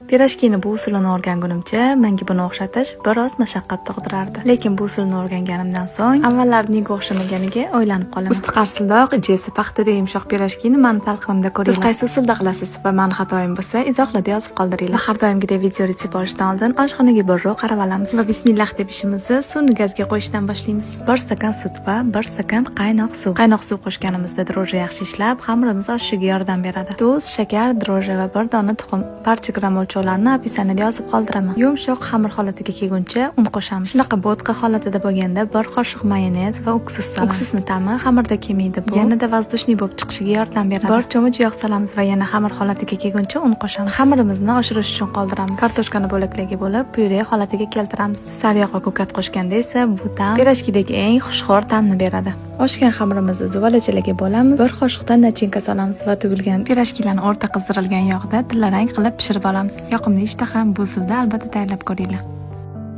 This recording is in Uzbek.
Pirojkini bu usulini o'rgangunimcha menga buni o'xshatish biroz mashaqqat tug'dirardi. Lekin bu usulni o'rganganimdan so'ng avvallar nega o'xshamaganiga o'ylanib qolaman. Usti qarsildoq, ichi esa paxtadek yumshoq pirojkini mani talqinimda ko'ringlar. Siz qaysi usulda qilasiz va mani xatoyim bo'lsa, izohlarda yozib qoldiringlar. Va har doimgidek video retsept olishdan oldin oshxonaga bir qarab olamiz. Va bismillah deb ishimizni suvni gazga qo'yishdan boshlaymiz. 1 stakan sut va 1 stakan qaynoq suv. Qaynoq suv qo'shganimizda drojji yaxshi ishlab, xamirimiz oshishiga yordam beradi. Tuz, shakar, drojji va bir dona tuxum. Barcha gramm o'lchovlarni описание da yozib qoldiraman. Yumshoq xamir holatiga kelguncha un qo'shamiz. Shunaqa bo'tqa holatida bo'lganda bir qoshiq mayonez va уксус solamiz. Уксус ni ta'mi xamirda kelmaydi bu. Yanada воздушный bo'lib chiqishiga yordam beradi. Bir cho'mich yog' solamiz va yana xamir holatiga kelguncha un qo'shamiz. Xamirimizni oshirish uchun qoldiramiz. Kartoshkani bo'laklarga bo'lib, pyure holatiga keltiramiz. Sariyog' va ko'kat qo'shganda esa bu ta'm pirojkidagi eng xushxo'r ta'mni beradi. Oshgan xamirimizni zuvalachalarga bo'lamiz. Bir qoshiqdan начинка solamiz va tugilgan pirojkilarni o'rta qizdirilgan yog'da tillarang qilib pishirib olamiz. Yoqimli ishtaha, bu usulda albatta tayyorlab ko'ringlar.